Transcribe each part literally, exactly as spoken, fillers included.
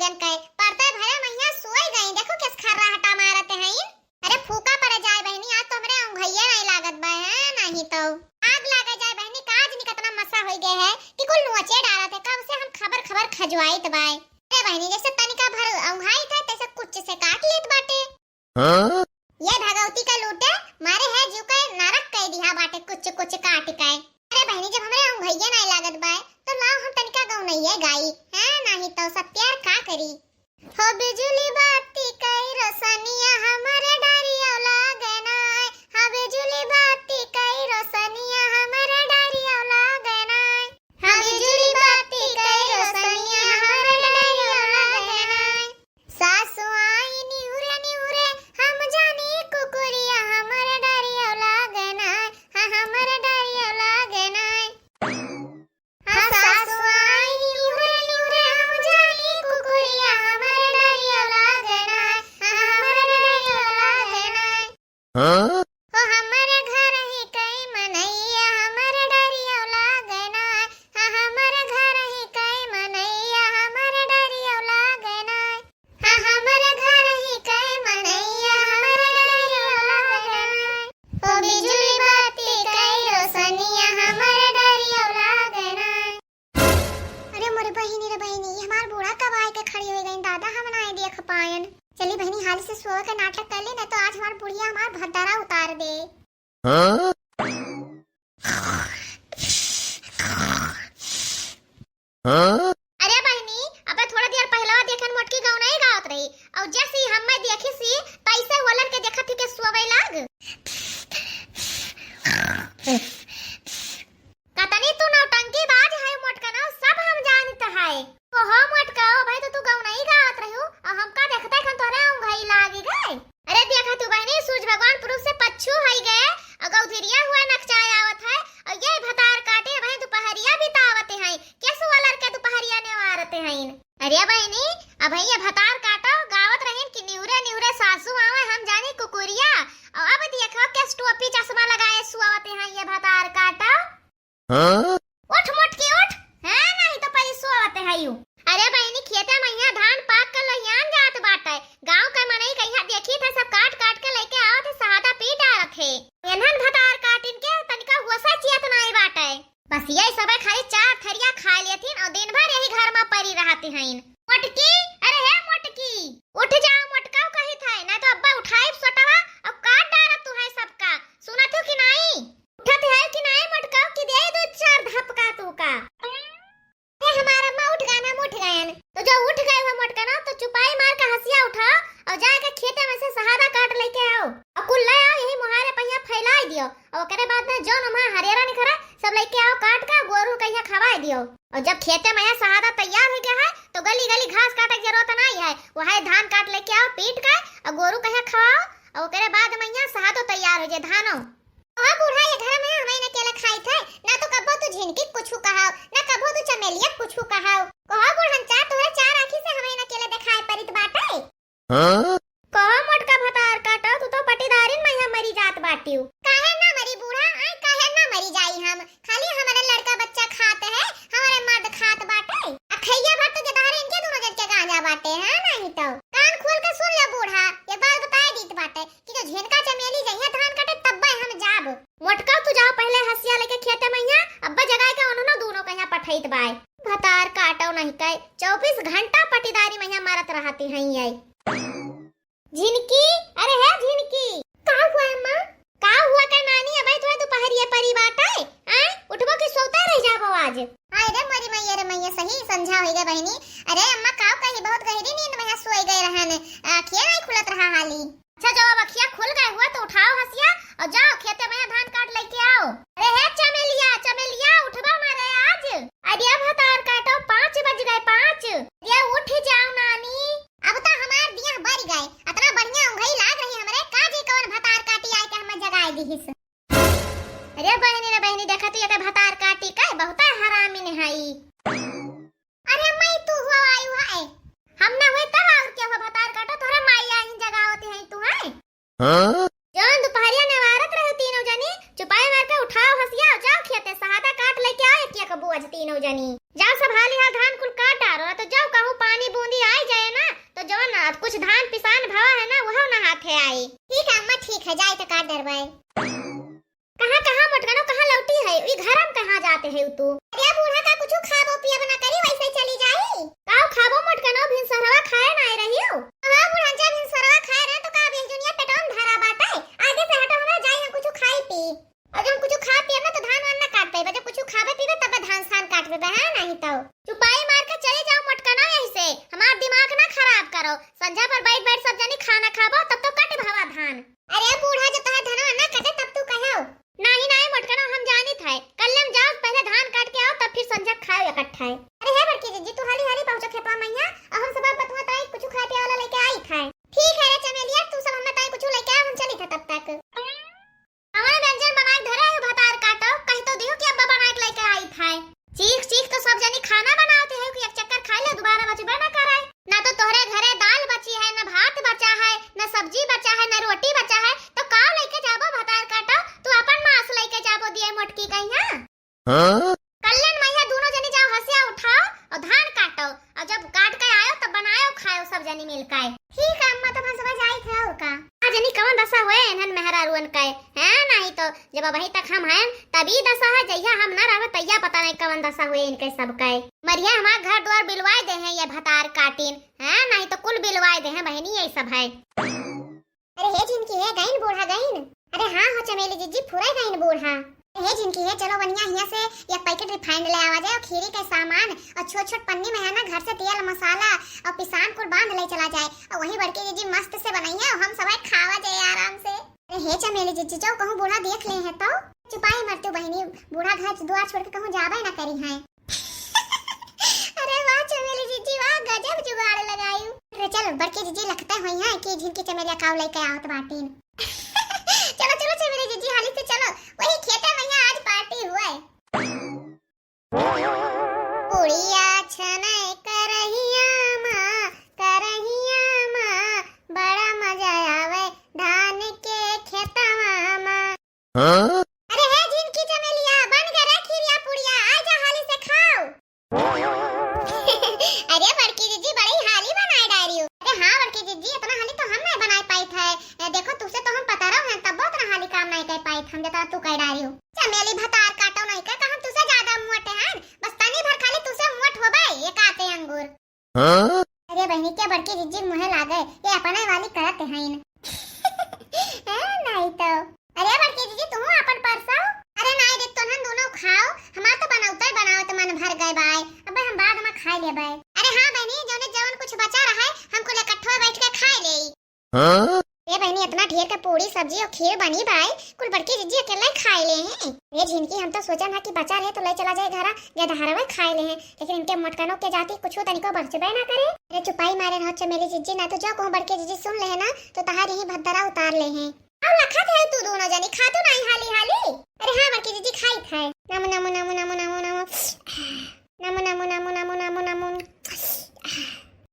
जन कहे, परते भरे मइहाँ सोई गई, देखो किस खर्राटा मारत हैं। अरे फूका परे जाए बहिनी, आज तो हमरे औंघइये नाहीं लागत बा, हैं, नाहीं तो। आग लागे जाए बहिनी, का जनी कतना मसा होई गए है कि कुल नोचे डारत है, कब से हम खबर खबर खजुआइत बाए। अरे बहिनी, जैसे तनिका भर औंघाइत है, तैसे कुछ से काट लेत बाटे। हाँ? ये भगवती का लूटे, मारे है जीव के नरक कइ दिहा बाटे, कुछ कुछ काट के। अरे बहिनी, जब हमरे औंघइये नाहीं लागत बाए, तो लाओ हम तनिका गौनइये गाई, हैं, नाहीं तो सत्यार का करी। हो बिजुली बाती कई रोशनिया हमरे डरिया लागे नाय। हो बिजुली बाती कई रोशनिया हमरे डरिया लागे नाय। हो बिजुली बाती कई रोशनिया हमरे डरिया लागे नाय। सासु आई निहुरे निहुरे हम जानी कुकुरिया हमरे डरिया लागे नाय। हाँ, हमरे डरिया लागे नाय। हाँ, सासु आई निहुरे निहुरे हम जानी कुकुरिया हमरे डरिया लागे नाय। हाँ, हमरे डरिया लागे नाय। हाँ? हो हमरे घर ही कई मनैया हमरे डरिया लागे नाय। हाँ, हमरे घर ही कई मनैया हमरे डरिया लागे नाय। हाँ, हमरे घर ही कई मनैया हमरे डरिया लागे नाय। हो बिजुली बाती कई रोशनिया हमरे डरिया लागे नाय। अरे मोरे बहिनी रे बहिनी, ये हमार बूढ़ा कब आए के खड़ी हो गई दादा, हम नाहीं देख पायन। चली बहिनी, हाल से सोए के नाटक कर ले, ना तो आज हमार बुढ़िया हमार भद्दरा उतार दे। हाँ? हाँ? अरे बहिनी, अबे थोड़ा देर पहलवा देखन मोटकी गौनई गावत रही, और जैसे ही हम्मे देखी सी, तैसे होलन के देखत ही के सोवे लाग। कतनी तू नौटंकी बाज है मोटकनो, सब हम जानत है। ओहो मोटका, ओ भाई तो तू गौनई गावत रहू, और हमका देखते खन तोरे औंघई लागी गए। अरे देखा तू बहिनी, सूरज भगवान पूरब से पच्छू हई गए, और गौधिरिया हुआ नकचाए आवत है, और ये भतार काटे भाई दुपहरिया बितावत हैं, केसुआ लड़के दुपहरिया नेवारत हैं। अरे बहिनी, अबहीं ये भतार काटो, गावत रहिन कि निहुरे निहुरे सासू आवे, हम जानी कुकुरिया, और अब देखो केस टोपी चश्मा लगाए सुआवत हैं ये भतार काटो। हाँ? उठ मोटकी उठ, हैं, नाहीं तो परी सोवत है यू। अरे बहिनी, खेते मइहाँ धान पाक के लोहियान जात बाटे, गाँव के मनई कहिया देखी थे, सब काट काट के लेके आवत है, सहादा पी डारत है। एनहन भतार काटिन के तनिका होसा चियत नाहीं बाटे। बस यही सबे खाली चार थरिया खा लेथिन और दिन भर यही घर में परी रहती हईन। मोटकी, अरे हे मोटकी, उठ जाओ मोटका कहित है, नाहीं तो अब्बा उठाइब सोटवा और काट डारब तुहैं सबका। सुनत हो कि नाहीं? उठत है कि नाहीं मोटका कि देई दू चार धपका तू का। ए हमार अम्मा उठ गयन, हम उठ गयन। तो जो उठ गए हो मोटका ना, तो चुपाई मार के हँसिया उठाओ और जाके खेते में से सहादा काट लेके आओ और कुल ले आओ, यही मोहारे पहिया फैलाई दियो और ओकरे बाद में जौन ओमा हरियरा निकरा सब लेके आओ काट के, गोरू कहिया खवाए दियो। और जब खेते में यह सहादा तैयार हो गया है तो गली गली घास काटे के जरूरत नाहीं है, वह धान काट लेके आओ पीट के और गोरू कहिया खवाओ और ओकरे बाद में यह सहादो तैयार हो जाए धानो। कहो बूढ़ा, ये घर में हमें न अकेले खाई थे, ना तो कबो तू झिनकी कुछू कहाओ, ना कबो तू चमेलिया कुछू कहाओ। कहो बूढ़न चा, तोहरे चार आँखी से हमें न अकेले देखाए परित बाटे। हाँ? कहो मोटका भतार काटो, तू तो पटीदारिन में यहाँ मरी जात बाटियो। काहे ना मरी बूढ़ा, आय काहे ना मरी जाई हम? खाली हमारे लड़का बच्चा खात है, हमारे मर्द खात बाटे। आ खैया भर तो जदहरे इनके दोनों जन के गांजा बाटे, हाँ नाहीं तो। कान खोल के सुन ले बूढ़ा, ये बात बताए दीत बाटे। कि जो झिनका चमेली जहिया धान काटे तब्बे हम जाब। मोटका तू जाओ पहले हँसिया लेके खेते मइहाँ, अब्बा जगाए के उन्होंने दोनों कहिया पठैत बाय। भतार काटो नहीं कहे, चौबीस घंटा पटीदारी मइहाँ मरत रहती हैं ये। झिनकी, अरे हे झिनकी। का हुआ अम्मा? का हुआ का नानी, अबे तोहे दुपहरिया परी बाटे? आय, उठबो कि सोते रह जाबो आज? हाय रे मोरी मैया रे मैया, सही संझा होई गए बहिनी। अरे अम्मा काव कही, बहुत गहरी नींद मइहाँ सोए गए रहन, आँखिया नहीं खुलत रहा हाली। अच्छा, जब अब अखिया खुल गए हुआ तो उठाओ हँसिया और जाओ खेते मइहाँ धान काट लेके आओ। अरे हे चमेलिया, चमेलिया, उठबा मारे आज। अरे भतार काटो, पाँच बज गए, पाँच। अरे उठ जाओ नानी। अब तो हमार दिया बर गए, इतना बढ़िया उंघई लाग रही हमरे, का जी कौन भतार काटी आए के हमें जगाए दिहिस। अरे बहिनी रे बहिनी, देखा तू ये भतार काटी का बहुत हरामी ने हई। अरे अम्मा, ई तू हुआ आई हुआ है। हम ना हुए तब और क्या हुआ भतार काटो, तोहरा माई आई जगावत है तू है। हाँ? जौन दुपहरिया नेवारत रहे तीनों जनी, चुपाई मार के उठाओ हँसिया, जाओ खेते सहादा काट लेके आओ एक एक बोझ तीनों जनी। जाओ सब हाली हाल धान कुल काटा अरे तो जाओ, कहूँ पानी बूंदी आई जाए ना, तो जवन कुछ धान पिसान भवा है ना, वह ना हाथे आई। ठीक है अम्मा, ठीक है, जाए तो का डरवाए। कहाँ, कहाँ मोटकनो, कहाँ लौटी है? ई घर में कहाँ जाते है तू? अरे बूढ़ा, का कुछ खाबो पियब ना करी, वैसे चली जाई? का खाबो मोटकनो, भिनसरवा खाए ना आए रही हो? हाँ बूढ़ा, जब भिनसरवा खाए रहे तो का बेजुनिया पेटवा में धरा बाटे? आगे से हटो, हमरा जाई हम कुछ खाई पी। और जब कुछ खा पियब ना तो धान वान ना काट पाइबे, जब कुछ खाबे पीबे तब धान सान काट पाइबे, हाँ नहीं तो। चुपाई मार के चले जाओ मोटकनो यहीं से, हमार दिमाग ना खराब करो। संझा पर बैठ बैठ सब जनी खाना खाबो तब तो कट भवा धान। अरे बूढ़ा, जब तोहार धनवा ना कटे तब तू कहो। नाही, नाही मोटकनो, हम जानित है। कल हम जाओ, पहले धान काट के आओ, तब फिर संझा खाओ इकट्ठा है। अरे हे बड़की जिज्जी, तू हाली हाली पहुँचो खेतवा मैया, और हम सब बतुआ ताई कुछ खाए पिए वाला लेके आई था। ठीक है रे चमेलिया, तू सब हमें ताई कुछ लेके आओ, हम चली था तब तक। हमारे व्यंजन बना के धरे है भतार काटो, कह तो दियो कि अब्बा बना के लेके आई था। चीख चीख तो सब जनी खाना बनावते हैं कि एक चक्कर खा ले, दोबारा बचबे ना करे। ना तो तोहरे घरे दाल बची है, ना भात बचा है, ना सब्जी बचा है, ना रोटी बचा है, तो का लेके जाबो भतार काटो? तू अपन मांस लेके जाबो दिए मोटकी कहिया। हाँ? कल्याण मैया दोनों जनी जाओ हसिया उठाओ और धान काटो, और जब काट के आयो तब बनायो खायो सब जनी मिलके। ठीक है अम्मा, तो हम सुबह जाई थे और का। आ जनी कवन दशा हुए इन्हन मेहरारुअन के, हैं? नहीं तो जब अबही तक हम हैं तभी दशा है, जहिया हम ना रहबे तहिया पता नहीं कवन दशा हुए इनके सब के। मरिया हमार घर द्वार बिलवाए दे हैं ये भतार काटिन, हैं? नहीं तो कुल बिलवाए दे हैं बहनी, ये सब है। अरे हे झिनकी, हे गइन बूढ़ा गइन। अरे हाँ हो चमेली जिज्जी, फुरे गइन बूढ़ा। अरे हे झिनकी, हे चलो बनिया हियाँ से एक पैकेट रिफाइंड ले आवा जाए और खीरी के सामान और छोट छोट पन्नी में है ना घर से तेल मसाला और पिसान कुल बांध ले चला जाए और वही बड़की जिज्जी मस्त से बनाई है और हम सब खावा जाए आराम से। अरे हे चमेली जिज्जी, जाओ कहूँ बूढ़ा देख ले है तो। चुपाई मर तू बहनी, बूढ़ा घर द्वार छोड़ के कहूँ जाबे ना करी है। अरे वाह चमेली जिज्जी वाह, गजब जुगाड़ लगायू। अरे चल बड़की जिज्जी लगते हुई हैं कि झिनकी चमेलिया काव लेके आवत बाटीन। चलो चलो चमेली जिज्जी हाली से चलो, वही खेते में यहाँ आज पार्टी हुए। पुड़िया छने करहिया मा, करहिया मा, बड़ा मजा आवे धान के खेतवा मा। हाँ? अरे हे झिनकी चमेलिया, बन गए रे खीरिया पुड़िया, आ जा हाली से खाओ। अरे बड़की जिज्जी, बड़ी हाली बनाए डारी हो। अरे हाँ बड़की जिज्जी, इतना हाली तो हम नहीं बनाए पाई थे। ए, देखो तुझसे तो हम पता रहो हैं, तब बहुत ना हाली काम नहीं कर पाई थे हम, जितना तू कर डारी हो। चमेली भतार काटो नहीं कर, हम तुझसे ज्यादा मोटे हैं, बस तनी भर खाली तुझसे मोट हो बे, ये काते अंगूर। हाँ? अरे बहनी, के बड़की जिज्जी मुँहे लागे, ये अपने वाली करत हईन। हैं, नहीं तो। अरे बड़की जिज्जी, तू अपन परसाओ। अरे नहीं रे, तोहन दोनों खाओ, हमार तो बनौते बनावत मन भर गए बाय, अब हम बाद में खा लेबे। अरे हाँ बहनी, जौने जौन कुछ बचा रहे, हम कुल इकट्ठो बैठ के खा ले। हाँ? ए बहनी, इतना ढेर का पूड़ी सब्जी और खीर बनी बाय, कुल बड़की जिज्जी अकेले खाए ले हैं। ए झिनकी, हम तो सोचा ना कि बचा रहे तो ले चला जाए घरा, गदहरवे खाए ले हैं, लेकिन इनके मोटकनों के जाति कुछ तनिको बचबे ना करे। अरे चुपाई मारे रहो चमेली जिज्जी, ना तो जो कहूँ बड़की जिज्जी सुन ले है ना, तो तहार यही भद्दरा उतार ले हैं। अब लखत है तू दोनों जनी, खा तो नहीं हाली हाली। अरे हाँ बड़की जिज्जी, खाई खाए। नमो नमो नमो नमो नमो नमो। नमो नमो नमो नमो नमो नमो।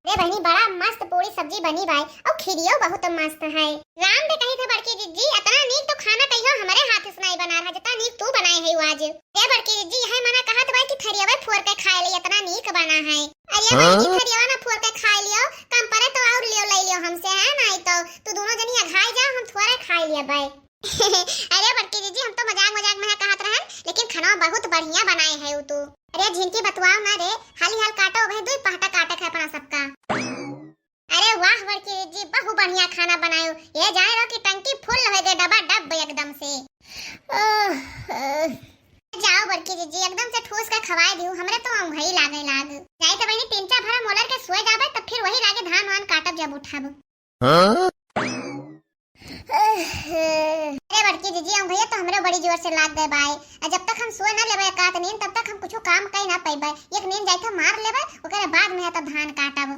अरे बहनी, बड़ा मस्त पूड़ी सब्जी बनी बाय, और खीरियो बहुत मस्त है। राम दे कही थे बड़की जिज्जी, इतना नीक तो खाना कहियो हमरे हाथ से नहीं बना रहा, जितना नीक तू बनाए है आज। अरे बड़की जिज्जी, यह मना कहत बाय कि थरियावे फोर के खाए ले, इतना नीक बना है। अरे बड़की, हाँ? थरियावा ना फोर के खाए लियो, कम परे तो और लियो, ले लियो हमसे, है नहीं तो तू दोनों जनी अघाई जाओ, हम थोड़े खाए लिया बाय। अरे बड़की जिज्जी, हम तो मजाक मजाक में कहत रहन, लेकिन खाना बहुत बढ़िया बनाए है उ तू। अरे झिनकी बतुआओ ना रे, हाली हाल काटो भाई, दुई पहटा काटे है अपना सबका। अरे वाह बड़की जिज्जी, बहु बढ़िया खाना बनायो, ये जाने रहो कि टंकी फुल हो गए डबा डब एकदम से। ओह, ओह। जाओ बड़की जिज्जी, एकदम से ठूस के खवाए दियो, हमरे तो औंघई लागे लाग। जाई तो बहनी तीन चार भरा मोलर के सोए जाबे, तब फिर वही लागे धान वान काटब जब उठब। हाँ? अरे बड़की जिज्जी, औंघइया तो हमरे बड़ी जोर से लाग गए बाय। आ जब तक हम सोए ना लेबे एक आध नींद, तब तक हम कुछ काम कई ना पइबे। एक नींद जाई तो मार लेबे, ओकरे बाद में तब धान काटब।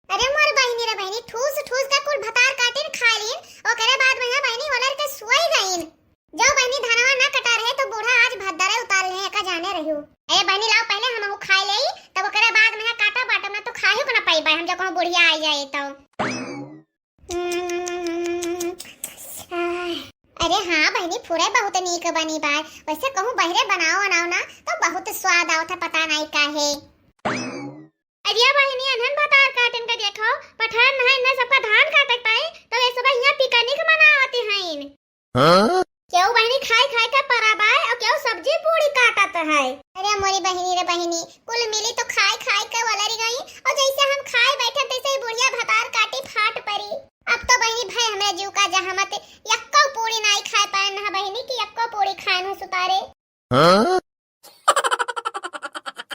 अरे मोर बहिनी रे बहिनी, ठूस ठूस के कुल भतार काटिन खा लीन, ओकरे बाद में बहिनी ओलर के सोई गईन। जो बहिनी धनवा ना कटा रहे तो बूढ़ा आज भद्दरे उतार ले, एका जाने रहियो। ए बहिनी लाओ पहले हम खाए लेई, तब ओकरे बाद में काटा बाटम ना तो खाहियो के ना पाइबे हम, जो कहूँ बुढ़िया आई जाए तो। अरे हाँ बहिनी, फुरे बहुत नीक बनी बाय। वैसे कहूँ बहरे बनाओ बनाओ ना तो बहुत स्वाद आवत है, पता नहीं काहे। अरे बहिनी, अनहन भतार काटिन का देखो, पठार नहाए न सबका धान काटत पाए, तो ये सब यहाँ पिकनिक मनावत हईन। हाँ? केहू बहिनी खाए खाए के परा बाय और केहू सब्जी पूड़ी काटत है। अरे मोरी बहिनी रे बहिनी, कुल मिली तो खाए खाए के वलरी गई, और जैसे हम खाए बैठे तैसे ही बुढ़िया भतार काटी फाट परी। अब तो बहिनी भाई हमरे जीव का जहाँ मत यक्को पूड़ी नाई खाए पाए ना बहिनी कि यक्को पूड़ी खाए न सुतारे। हाँ?